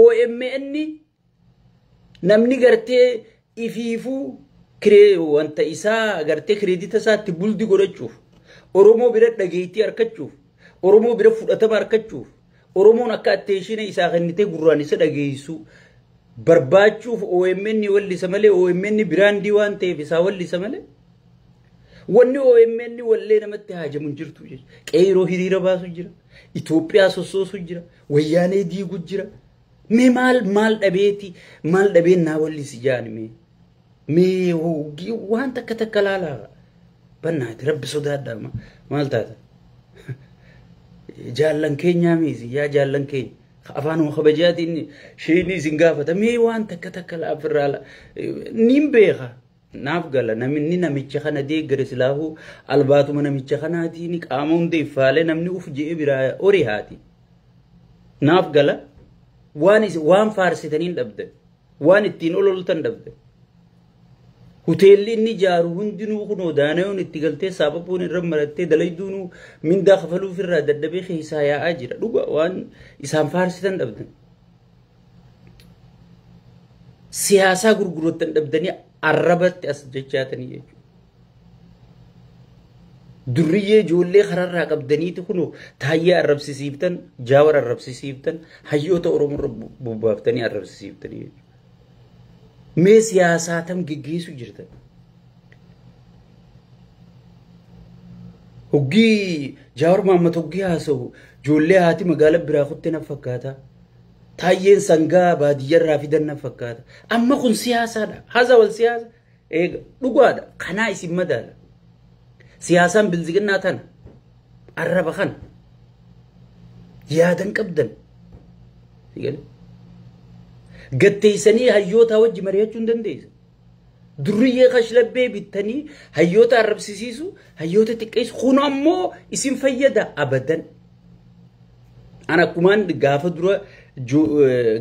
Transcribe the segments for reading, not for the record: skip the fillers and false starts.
OMN namni gartee ifiifuu wanta isaa gartee kireedita isaatti buldi godhachuuf, Oromoo bira dhageettii argachuuf, Oromoo bira fudhatama argachuuf, Oromoon akka atteeshina isaa kennitee gurraan isa dhageessu barbaachuuf OMN wallisa malee, OMN biraandii waan ta'eef isaa wallisa malee, wanni OMN wallee namatti haajamu hin jirtu jechuudha. Qeeroo hiriira baasu jira, Itoophiyaa sossoosu jira, wayyaanee diigu jira. Mee maal maal dhabeeti, maal dhabeen naa wallisi jaani? Mee mee waan takka takka laalaa bannaati, rabbi sodaadhaa. Maal taata? Jaallan keenyaa miisi, yaa jaallan keenya, afaanuma kabajaatiin isheen isin gaafata. Mee waan takka takka laafirraa niin beeka, naaf gala. Namni namicha kana deeggare silaafuu albaatuma namicha kanaatiin qaama hunda iffaalee namni uf je'e biraa horii haati. Naaf gala, waan waan faarsitaniin dhabdan, waan ittiin ololtan dhabdan. Hoteelli inni ijaaru hundinuu kunoo daanayoon itti galtee saaphapuun irra marattee dalayduunuu mindaa kafaluuf irraa dadhabee keessaa yaa'aa jira. Dhuga waan isaan faarsitan dhabdan. Siyaasaa gurgurattan dhabdanii arrabatti as jechaatanii jechuudha. Durriyyee ijoollee kararraa qabdaniiti kunoo taayyee arrabsisiiftan, Jaawar arrabsisiiftan, hayyoota Oromoo irra bobbaaftanii arrabsisiiftanii jechuudha. Mee siyaasaa tam geggeessu jirtan? Hoggii Jaawar Mahammad hoggii haasa'u ijoollee haati magaalaa biraa kutte na fakkaata. Taayyeen sangaa baadiyyarraa fidan na fakkaata. Amma kun siyaasaadha. Haasa wal siyaasa. Eega dhugaadha. Kanaa isin madaala. Siyaasaan bilziginnaa tana. Arraba kana. Yaadan qabdan. Gatteessanii hayyoota wajji mari'achuu hin dandeessan. Durriyyee kashlabbee bittanii hayyoota arrabsisiisu, hayyoota xiqqeessu. Kun ammoo isin fayyada abadan. An akkumaan gaafa dura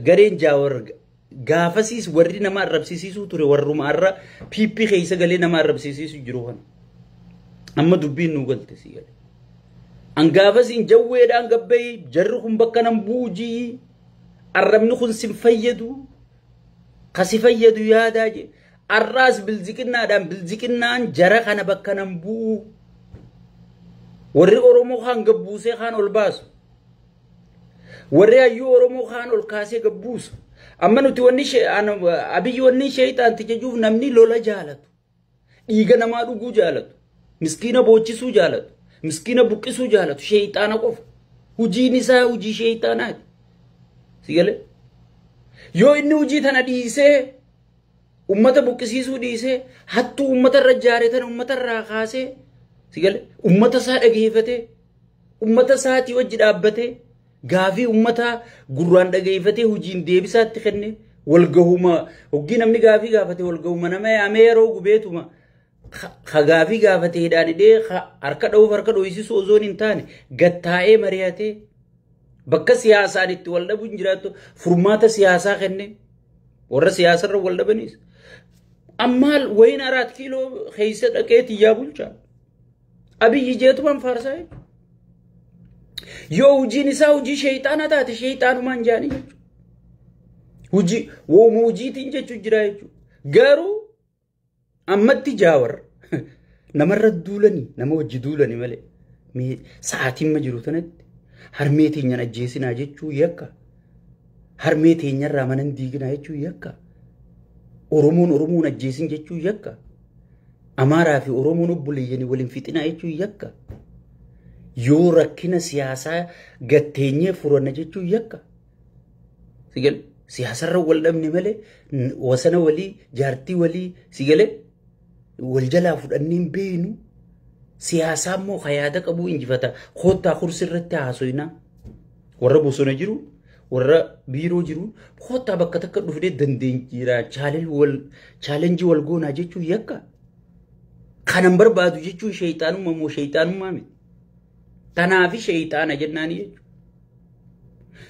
gareen Jaawar gaafasiis warri nama arrabsisiisuu ture warruma arra PP keessa galee nama arrabsisiisu jiru kana. Amma dubbiin nu galte si gale. An gaafasiin jawweedhaan gabbayii jarri kun bakka nan buujii, arrabni kun sin fayyadu, kasi fayyadu yaadaa je. Arraas bilziqinnaadhaan bilziqinnaan jara kana bakka nan bu'u. Warri Oromoo kaan gabbuusee kaan ol baasu. Warri hayyuu Oromoo kaan ol kaasee gabbuusu. Amma nuti wanni Abiyyi wanni sheexaanticha jechuuf namni lola jaalatu. Dhiiga namaa dhuguu jaalatu. Miskiina boochisuu jaalatu. Miskiina buqqisuu jaalatu. Sheexaana qofa. Hojiin isaa hojii sheexaanaati. Si galee? Yoo inni hojii tana dhiisee, ummata buqqisiisuu dhiisee, hattuu ummata irra ijaare tana ummata irraa kaasee, si galee, ummata isaa dhageeffatee, ummata isaatii wajji dhaabbatee, gaafii ummataa gurraan dhageeffatee hojiin deebisaatti kenne, walgahuma hoggii namni gaafii gaafate walgahuma nama yaamee yeroo gubeetuma ka gaafii gaafate hidhaan hidhee harka dha'uuf harka dho'isisu osoo hin taane gattaa'ee mari'atee, bakka siyaasaan itti wal dhabu hin jiraattu furmaata siyaasaa kenne, warra siyaasarra wal dhabanis. Ammaal wayin 4 kiiloo keessa dhaqee tiyyaa bulchaa. Abiyyi jeetumaan faarsaa jechuudha. Yoo hojiin isaa hojii sheexaana taate sheexaanumaan jaanii jechuudha. Hojii wooma hojiitiin jechuun jira jechuudha. Garuu ammatti Jaawar namarra duulanii nama wajji duulanii malee mee sa'aatiin ma jiru tanatti harmee teenyaan ajjeesinaa jechuu yakka. Harmee teenyarraa mana hin diiginaa jechuu yakka. Oromoon Oromoon ajjeesin jechuu yakka. Amaaraa fi Oromoon obboleeyyanii waliin fixinaa jechuu yakka. Yoo rakkina siyaasaa gatteenyee furanna jechuu yakka. Sigale siyaasarra wal dhabne malee wasana walii jaartii walii sigale wal jalaa fudhannee hin beeknu. Siyaasaa immoo ka yaada qabuu injifata. Koottaa kursi irratti haasoyinaa. Warra bosona jiru, warra biiroo jiru, koottaa bakka takka dhufnee dandeenyeera chaalenjii wal goonaa jechuun yakka. Kanan barbaadu jechuun sheexaanummaa moo sheexaanummaa miti? Tanaafi sheexaana jennaani jechuudha.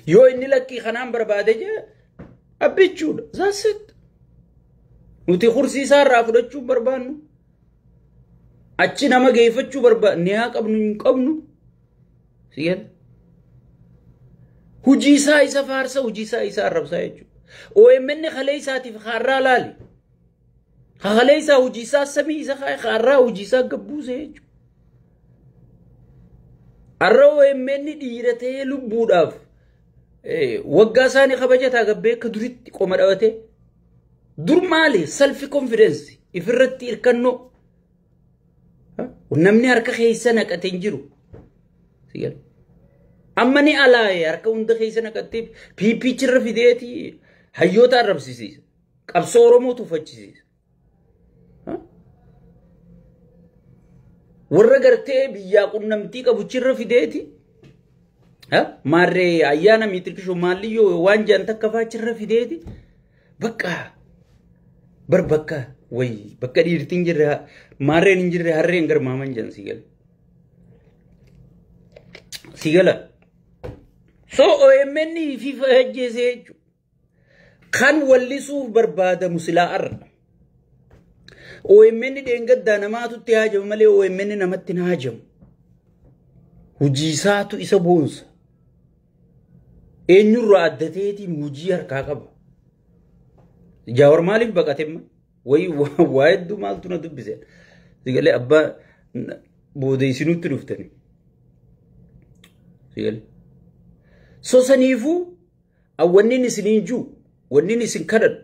Yoo inni lakkii kanaan barbaade jee abbichuudha. That's it. Nuti kursii isaarraa fudhachuu barbaannu. Achi nama geeffachuu barbaannu, ni haa qabnu hin qabnu. Sigale. Hojii isaa isa faarsa, hojii isaa isa arrabsaa jechuudha. OMN kalee isaatiif har'aa laali. Kalee isaa hojii isaa samii isa har'aa hojii isaa gabbuuse jechuudha. Har'a OMN dhiira ta'ee lubbuudhaaf waggaa isaanii kabajataa gabbee akka duritti qoma dhabatee. Dur maali self confidence ifirratti hirkannoo. Namni harka keessa naqatee hin jiru. Amma ni alaaye harka hunda keessa naqattee piippichirra fideeti hayyoota arrabsisiisa. Qabsoo Oromoo tuffachisiisa. Warra gartee biyyaa qunnamtii qabuchirra fideeti. Maarree ayyaana miitirkishoo maalliyyoo waan jaan takka faachirra fideeti. Bakka bar bakka wayi bakka dhiirtiin jirre maarreen hin jirre harreen garmaaman jan sigala. Sigala. So OMN FIFA hojjese jechuudha. Kan wallisuuf barbaadamu silaa arra. OMN dheengaddaa namaatu itti haajamu malee OMN namatti hin haajamu. Hojii isaatu isa boonsa. Eenyurraa adda ta'eetiin hojii harkaa qaba. Jaawar maaliif baqate amma? Wayi waa hedduu maaltu na dubbise? Sigalee abbaa booda isinutti dhuftani. Sigalee. So saniifuu wanni isiniin jiru, wanni isin kadhadhu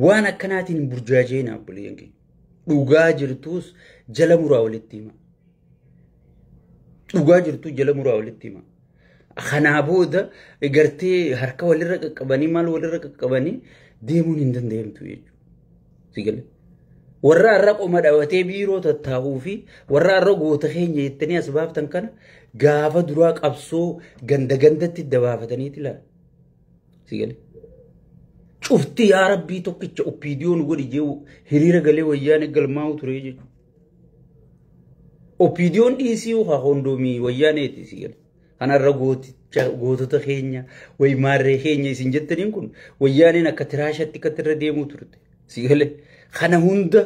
waan akkanaatiin hin burjaajeen abboleeyyan keenya. Dhugaa jirtuus jala muraa walitti hima. Dhugaa jirtuu jala muraa walitti hima. Kanaa booda gartee harka walirra qaqqabanii maal walirra qaqqabanii deemuun hin danda'amtu jechuudha. Sigalee. Warra har'a qoma dhabatee biiroo tattaa'uu fi warra har'a goota keenya jettanii as baaftan kana gaafa duraa qabsoo ganda gandatti dabaafataniiti ilaala. Sigalee. Cufti yaa rabbii tokkicha OPDO'n godhi jee hiriira galee wayyaane galmaa'u ture jechuudha. OPDO'n dhiisii haa kondoomii wayyaaneeti sigalee. Kanarra gootota keenya wayi maarree keenya isin jettaniin kun wayyaaneen akka tiraashatti akka irra deemuu turte. Sigalee. Kana hunda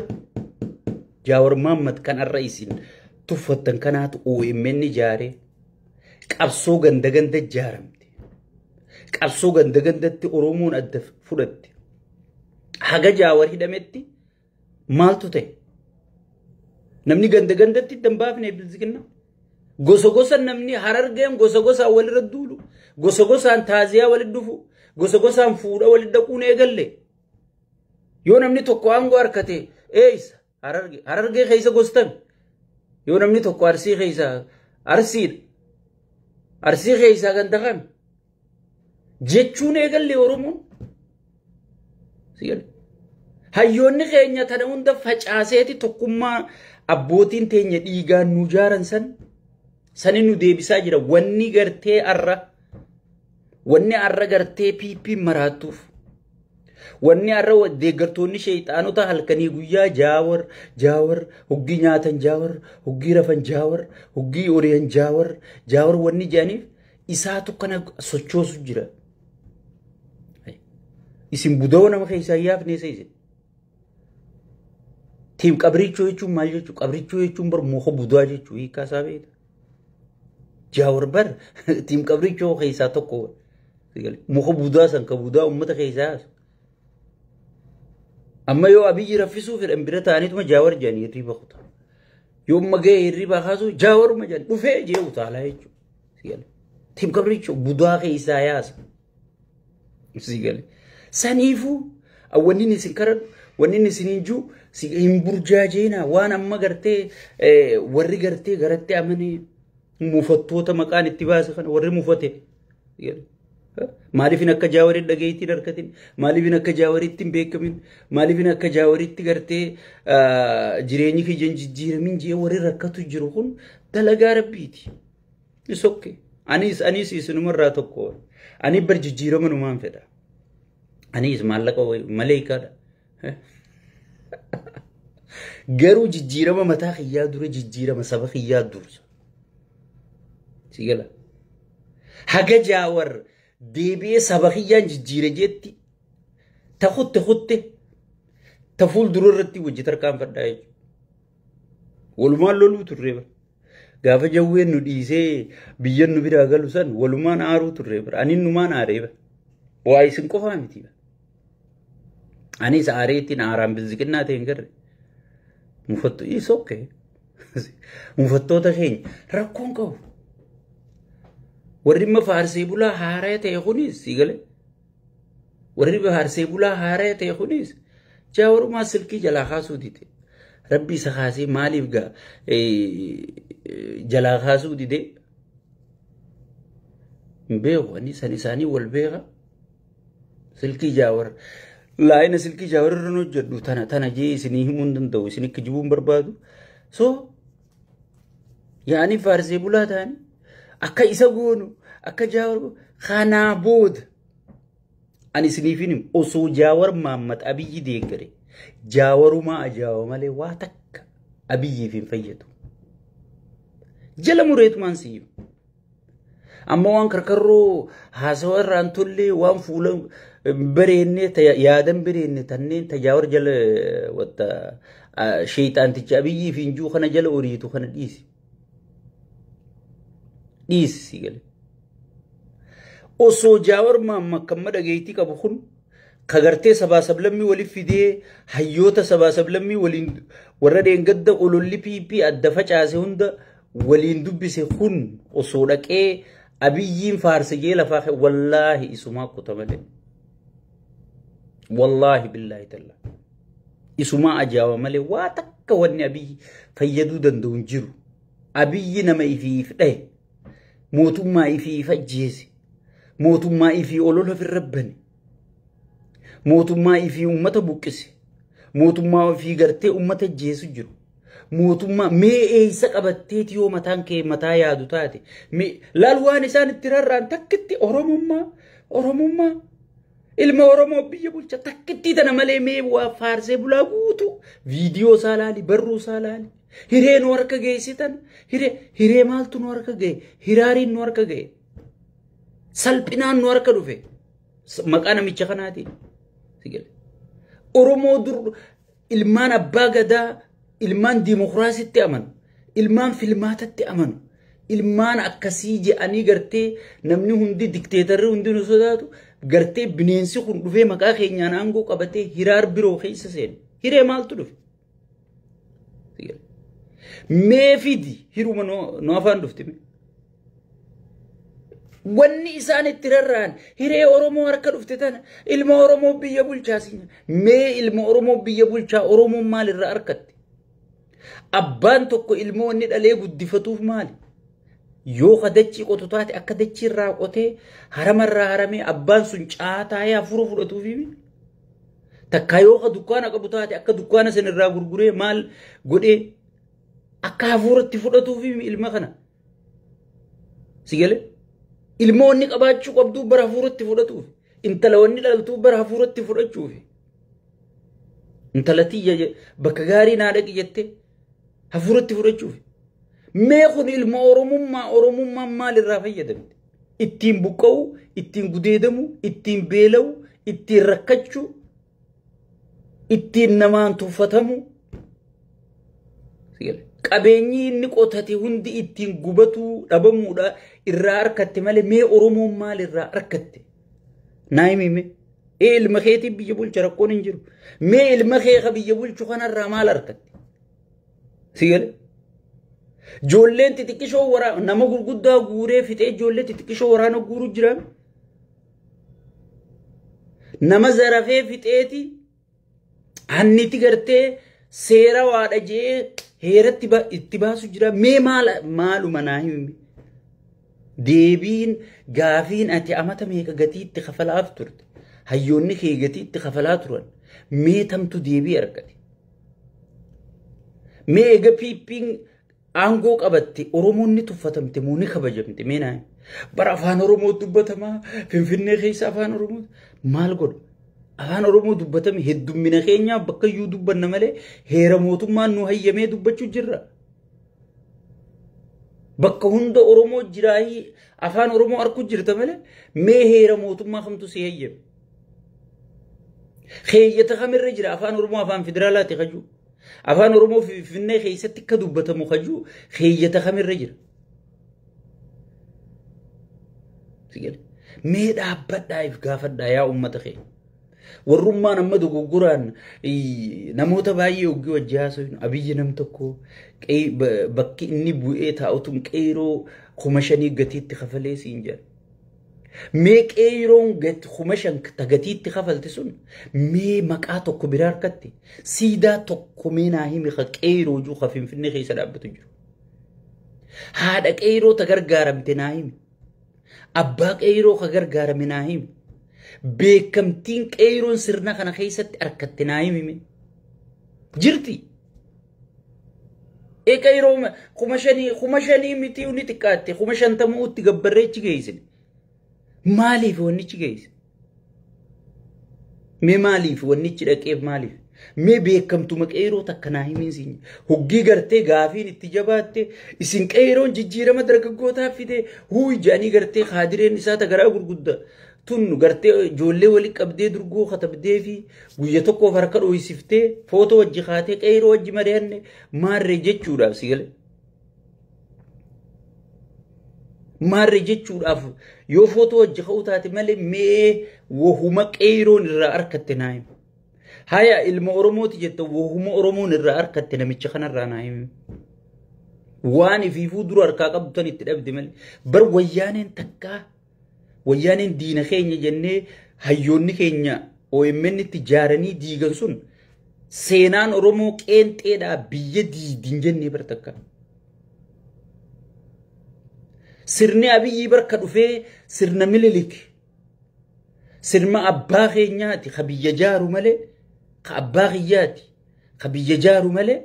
Jaawar Mohaammed kanarra isin tuffattan kanaatu OMN ijaaree qabsoo ganda ganda ijaaramte. Qabsoo ganda gandatti Oromoon adda fudhatte. Haga Jaawar hidhametti maaltu ta'e? Namni ganda gandatti itti hin baafne bilisiginna. Gosa gosa namni harargeen gosa gosaan walirra duulu, gosa gosaan taaziyaa walitti dhufu, gosa gosaan fuudha walitti dhaquun eegalle. Yoo namni tokko aangoo harkate eessa harargee harargee keessa gostan. Yoo namni tokko arsii keessa arsiidha. Arsii keessaa ganda kam jechuun eegalle Oromoon. Hayyoonni keenya tana hunda facaaseeti tokkummaa abbootiin teenya dhiigaan nu jaaran san sani nu deebisaa jira. Wanni gartee arra wanni arra gartee PP maraattuuf wanni arra deeggartoonni sheexaanota halkanii guyyaa jaawar jaawar hoggii nyaatan jaawar hoggii rafan jaawar hoggii oriyan jaawar jaawar wanni jedhaniif isaatu kana sochoosu jira. Isin budoo nama keessaa yaafne isa isin. Tiim qabrichoo jechuun maal jechuun? Qabrichoo jechuun bar muka budaa jechuun hiikaa isaa beekta. Jaawar bar tiim qabrichoo keessaa tokko muka budaa san ka budaa uummata keessaa yaasu. Amma yoo Abiyyi raffisuu fedhan bira ta'aniituma jaawar jedhanii hirriba kutaa. Yoo amma ga'e hirriba kaasu jaawaruma jedhan dhufee jee utaalaa jechuudha. Tiim qabrichoo budaa keessaa yaasa. Saniifuu wanni isin kadhadhu wanni isin hin jiru hin burjaajeenaa waan amma gartee warri gartee garatti amanee mufattoota maqaan itti baase kana warri mufate. Maaliif akka jaawarii dhageettiin harkatin? Maaliif akka jaawariitti hin beekamin? Maaliif akka jaawariitti gartee jireenyi kiyya hin jijjiiramin jee warri rakkatu jiru kun dalagaa rabbiiti. Is okay. Anis isinumarraa tokko. Ani bar jijjiirama numaan fedha. Anis maallaqa maleekaadha. Garuu jijjiirama mataa kiyyaa dura jijjiirama saba kiyyaa dursa. Sigala. Haga jaawar deebi'ee saba kiyyaan jijjiire jetti ta kutte kutte ta fuuldura irratti hojii tarkaanfadhaa jechuudha. Walumaan loluu turre bara. Gaafa jawween nu dhiisee biyyan nu biraa galu san walumaan aaruu turre bira. Ani numaan aaree bira. Waa isin qofaa miti. Anis aareetiin aaraan bilziqinnaa ta'e hin garre. Mufattu is okay. Mufattoota keenya rakkoon qabu. Warri imma faarsee bulaa haaraa ta'e kunis si galee. Warri faarsee bulaa haaraa ta'e kunis jaawarumaa silkii jalaa kaasuu dide. Rabbi isa kaasee maaliif gaa jalaa kaasuu dide? Hin beeku ani san isaanii wal beeka. Silkii jaawar laayina silkii jaawar irra hojjedhu tana tana jee isinii himuu hin danda'u isin akka jibuu hin barbaadu. So yaani faarsee bulaa ta'anii akka isa goonu akka jaawar kanaa booda ani isiniif hin himu osoo jaawar Mahammad Abiyyi deeggare jaawarumaa ajaawa malee waa takka Abiyyiif hin fayyadu. Jala mureetumaan si himu. Amma waan karkarroo haasawa irraa hin tolle waan fuula bareenne yaadan bareenne tanneen tajaawar jala wata sheexaanticha Abiyyiif hin jiru kana jala oriitu kana dhiisi. Dhiisi si gale. Osoo jaawar Mahammad kan madhageetii qabu kun kagartee sabaa sablammii waliif fidee hayyoota sabaa sablammii waliin warra dheengadda ololli PP adda facaase hunda waliin dubbise kun osoo dhaqee Abiyyiin faarse jee lafaa wallaahi isumaa kuta malee. Wallaahi billaahi tallaa. Isumaa ajaawa malee waa takka wanni Abiyyi fayyaduu danda'u hin jiru. Abiyyi nama ifiif dhahe mootummaa ifiif ajjeese mootummaa ifii olola ofirra bane mootummaa ifii uummata buqqise mootummaa ifii gartee uummata ajjeesu jiru. Mootummaa mee eessa qabatteeti yoo mataan kee mataa yaadu taate laal waan isaan itti rarra'an takkitti Oromummaa Oromummaa ilma Oromoo biyya bulcha takkitti tana malee mee waa faarsee bulaa guutu viidiyoo isaa laali barruu isaa laali hiree nu harka geessitan hiree maaltu nu harka ga'e hiraariin nu harka ga'e salphinaan nu harka dhufe maqaa namicha kanaatiin Oromoo dur ilmaan abbaa gadaa ilmaan diimokiraasiitti amanu, ilmaan filmaatatti amanu, ilmaan akkasii je'anii gartee namni hundi dikteetarri hundi nu sodaatu gartee bineensi kun dhufee maqaa keenyaan aangoo qabatee hiraar biroo keessa seenu. Hiree maaltu dhufe? Mee fidi hiruma nu afaan dhufte. Wanni isaan itti rarra'an hiree Oromoo harka dhufte tana ilma Oromoo biyya bulchaa mee ilma Oromoo biyya bulchaa Oromoon maalirraa harkatte? Abbaan tokko ilmoo inni dhalee guddifatuuf maali? Yoo ka dachii qotu taate akka dachii irraa qotee haramarraa haramee abbaan sun caataayee hafuura fudhatuufi takka yoo ka dukkaana qabu taate akka dukkaana san irraa gurguree maal godhee akka hafuuratti fudhatuufi ilma kana. Si galee? Ilmoo inni qabaachuu qabduu bara hafuuratti fudhatuuf intala wanni dhaltuu bara hafuuratti fudhachuufi. Intala tiyya bakka gaarii naa dhaqi jettee hafuuratti fudhachuuf. Mee kun ilma Oromummaa Oromummaan maalirraa fayyadamte? Ittiin buqqa'u, ittiin gudeedamu, ittiin beela'u, ittiin rakkachuu, ittiin namaan tuffatamu. Qabeenyi inni qotate hundi ittiin gubatuu dhabamuudha irraa harkatte malee mee Oromoon maalirraa harkatte? Naa himi. Ee ilma keetiin biyya bulcha rakkoon hin jiru. Mee ilma kee ka biyya bulchu kanarraa maal harkatte? Si galee? Ijoolleen xixiqqishoo waraana nama gurguddaa guuree fixee ijoollee xixiqqishoo waraana guuruu jira. Nama zarafee fixeeti hanniti gartee seera waadha jee heeratti itti baasu jira. Mee maaluma naa himi. Deebiin gaafiin ati amata meeqa gatii itti kafalaaf turte. Hayyoonni kee gatii itti kafalaa turan. Mee tamtu deebii argate. Mee eega PP'n aangoo qabatte Oromoon ni tuffatamte moo ni kabajamte mee naa bara afaan Oromoo dubbatamaa Finfinnee keessa afaan Oromoo maal godha? Afaan Oromoo dubbatame heddummina keenyaaf bakka iyyuu dubbanna malee heera mootummaan nu hayyamee dubbachuu jirra. Bakka hunda Oromoo jiraahii afaan Oromoo arguu jirta malee mee heera mootummaa kamtu si hayyame? Keeyyata kamirra jira afaan Oromoo afaan federaalaati kajuu? Afaan Oromoo Finfinnee keessatti akka dubbatamu kajuu keeyyata kamirra jira. Mee dhaabbadhaa if gaafadhaa yaa uummata keenya. Warrummaan amma dogoggoraan namoota baay'ee hoggii wajji haasofnu Abiyyi nam tokko bakki inni bu'ee taa'utuun qeeroo 5,000 gatiitti kafalee siin jedha. Mee qeeroon 5,000 gatiitti kafalte sun mee maqaa tokko biraa harkatti siidaa tokko mee naa himi ka qeeroo jiru ka Finfinnee keessa dhaabbatu jiru. Haadha qeeroo ta gargaaramte naa himi. Abbaa qeeroo ka gargaarame naa himi. Beekamtiin qeeroon sirna kana keessatti harkatte naa himi. Jirti. Qeeroo 5,000 miti inni xiqqaatte 50,000 itti gabbarreechi geessine. Maaliif wannichi geesse? Mee maaliif wannichi dhaqeef maaliif? Mee beekamtuma qeeroo takka naa himiin siin. Hoggii gartee gaafiin itti jabaatte isin qeeroon jijjiirama dargaggootaa fide huuyi jedhanii gartee kaadireen isaa tagaraa gurguddaa. Tun gartee ijoollee walitti qabdee durgoo katabdee fi guyya tokkoof harka dhooysiftee footoo wajji kaatee qeeroo wajji mari'anne maarree jechuudhaaf si gale. Maarree jechuudhaaf yoo footoo wajji ka'uu taate malee mee wahuma qeeroon irraa harkatte naa himi. Haya ilma Oromooti jetta wahuma Oromoon irraa harkatte namicha kanarraa naa himi. Waan ifiifuu dura harkaa qabdu tan itti dhabde malee bar wayyaaneen takkaa wayyaaneen diina keenya jennee hayyoonni keenya OMN itti jaaranii diigan sun seenaan Oromoo qeenxeedhaa biyya diidin jennee bar takka. Sirni Abiyyi barka dhufee sirna Minilik sirna abbaa keenyaati ka biyya jaaru malee ka abbaa kiyyaati ka biyya jaaru malee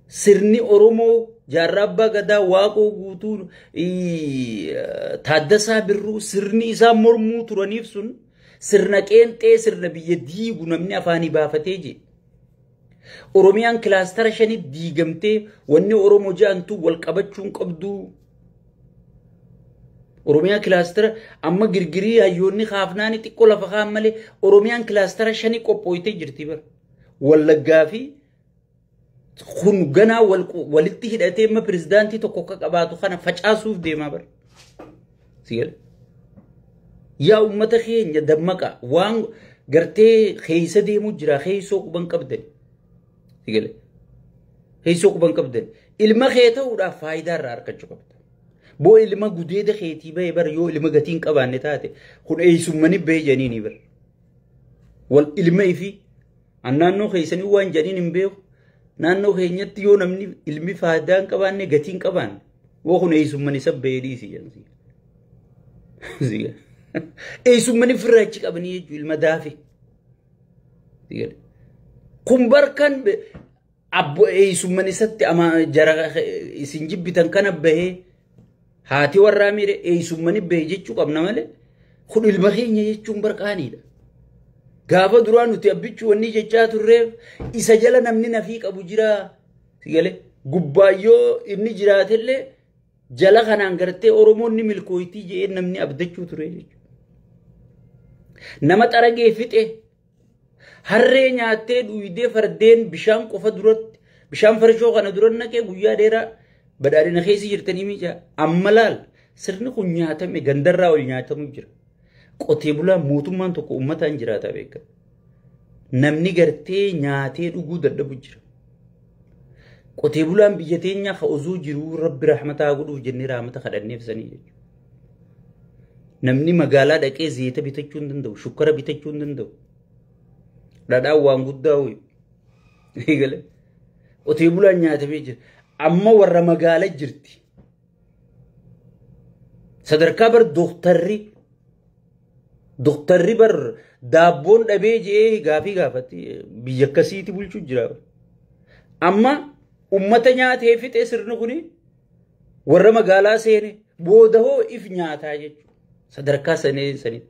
sirni Oromoo jaarraa abbaa gadaa Waaqoo guutuu Taaddasaa Birruu sirni isaa mormuu turaniif sun sirna qeenxee sirna biyya diigu namni afaanii baafatee jee. Oromiyaan kilaastara 5 diigamtee wanni Oromoo ja'antu wal qabachuun qabdu. Oromiyaan kilaastara amma girgirii hayyoonni kaafnaani xiqqoo lafa kaan malee Oromiyaan kilaastara 5 qophooytee jirti bara. Wallaggaa fi kun ganaa walitti hidhatee amma pirezidaantii tokko akka qabaatu kana facaasuuf deemaa bara. Yaa uummata keenya dammaqa waan gartee keessa deemuu jira keessoo quban qabdan. Keessoo quban qabdan. Ilma kee ta'uudhaaf faayidaa irraa argachuu qabda. Boo ilma gudeeda keetii bahee bara yoo ilma gatiin qabaanne taate kun eessummani bahee janiini bara. Wal ilma ifi naannoo keessanii waan janiin hin beeku. Naannoo keenyatti yoo namni ilmi faayidaa hin qabaanne gatiin qabaanne woo kun eessummani isa bahee dhiisi jedhan. Eessummani firraachi qabanii jechuun ilma daafe. Kun barkan abbo eessummani isatti jara isin jibbitan kana bahee haati warraa miire eessummani bahee jechuu qabna malee kun ilma keenya jechuun barqaaniidha. Gaafa duraa nuti abbichuu wanni jechaa turreef isa jala namni nafii qabu jira. Gubbaayyoo inni jiraatellee jala kanaan gartee Oromoonni milkooyitii jedhee namni abdachuu ture jechuudha. Nama xaragee fixe harree nyaattee dhuydee fardeen bishaan qofa duratti bishaan farshoo kana dura naqee guyyaa dheeraa badhaadhina keessa jirtanii miidhaa. Amma laal sirni kun nyaatame gandarraa ol nyaatamu jira. Qotee bulaa mootummaan tokko uummataan jiraata beekama. Namni gartee nyaatee dhuguu dadhabu jira. Qotee bulaan biyya teenyaa ka osoo jiruu rabbi rahmataa godhuuf jennee rahmata kadhanneef sanii jechuudha. Namni magaalaa dhaqee zayita bitachuu hin danda'u, shukkara bitachuu hin danda'u. Dhadhaan waan guddaa ho'i. Qotee bulaan nyaatamee jira. Amma warra magaalaa jirti. Sadarkaa bar dooktarri bar daabboon dhabee je'ee gaafii gaafatti biyya akkasiitti bulchuu jira. Amma ummata nyaatee fixee sirni kuni warra magaalaa seene booda hoo if nyaataa jechuudha. Sadarkaa sanitti.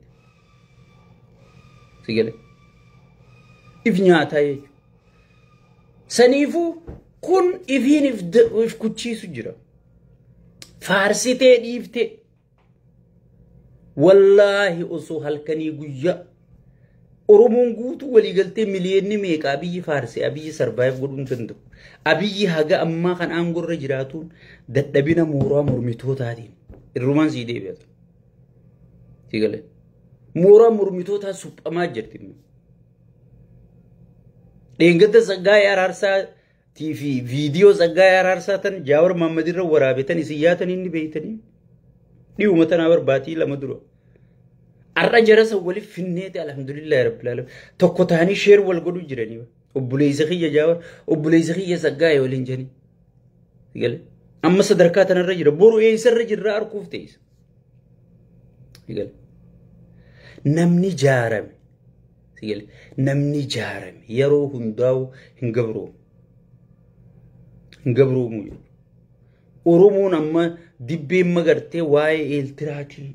Sigale. If nyaataa jechuudha. Saniifuu kun ifiin if kuchiisu jira. Faarsitee dhiiftee. Wallaahi osoo halkanii guyyaa Oromoon guutuu waliigaltee miliyoonni meeqa Abiyyi faarse Abiyyi survive godhuu hin danda'u. Abiyyi haga ammaa kan aangorra jiraatuun dadhabina mooraa mormitootaatiin irrumaan sii deebi'atu. Sii galee. Mooraa mormitootaa suphamaa jirti. Dheengadda Tsaggaayee Araarsaa fi viidiyoo Tsaggaayee Araarsaa tan Jaawar Mahammad irra waraabetan isin yaatan inni beeytanii dhiyuma tanaa barbaatii 2 dura. Har'a jarasa waliif finneeti alhamdulillahi rabbil alamin. Tokko ta'anii share wal godhuu jiranii. Obboleessa kiyya Jaawar, obboleessa kiyya Tsaggaayee waliin jedhanii. Galee. Amma sadarkaa tanarra jira. Boru eessarra jirra arguuf teessa. Galee. Namni jaarame. Galee. Namni jaarame yeroo hundaa'u hin gabroomu. Hin gabroomu jechuudha. Oromoon amma dibbeen magartee waa'ee Eeltiraatii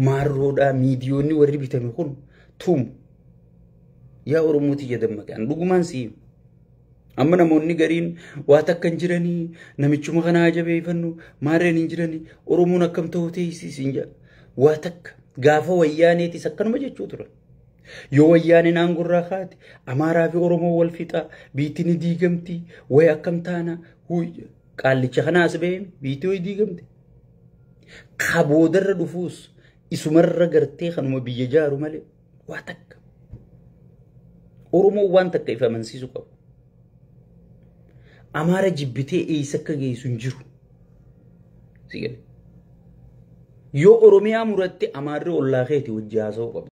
maarroodhaa miidiyoonni warri bitame kun tumu. Yaa Oromooti ija dammaqan dhugumaan si'i. Amma namoonni gariin waa takka hin jiranii namichuma kana haa jabeeffannu maarreen hin jiranii Oromoon akkam ta'uu teessisi hin jedha. Waa takka gaafa wayyaaneetis akkanuma jechuu turan. Yoo wayyaaneen aangorraa kaate Amaaraa fi Oromoo wal fixaa biitti ni diigamti wayi akkam taana qaallicha kana as ba'ee biitti wayi diigamte. Kaboodarra dhufuus isumarra gartee kanuma biyya jaaru malee waa takka. Oromoon waan takka ifa amansiisu qabu. Amaara jibbitee eessa akka geessu hin jiru. Yoo Oromiyaa muratte Amaarri ollaa keeti wajji haasa'uu qabda.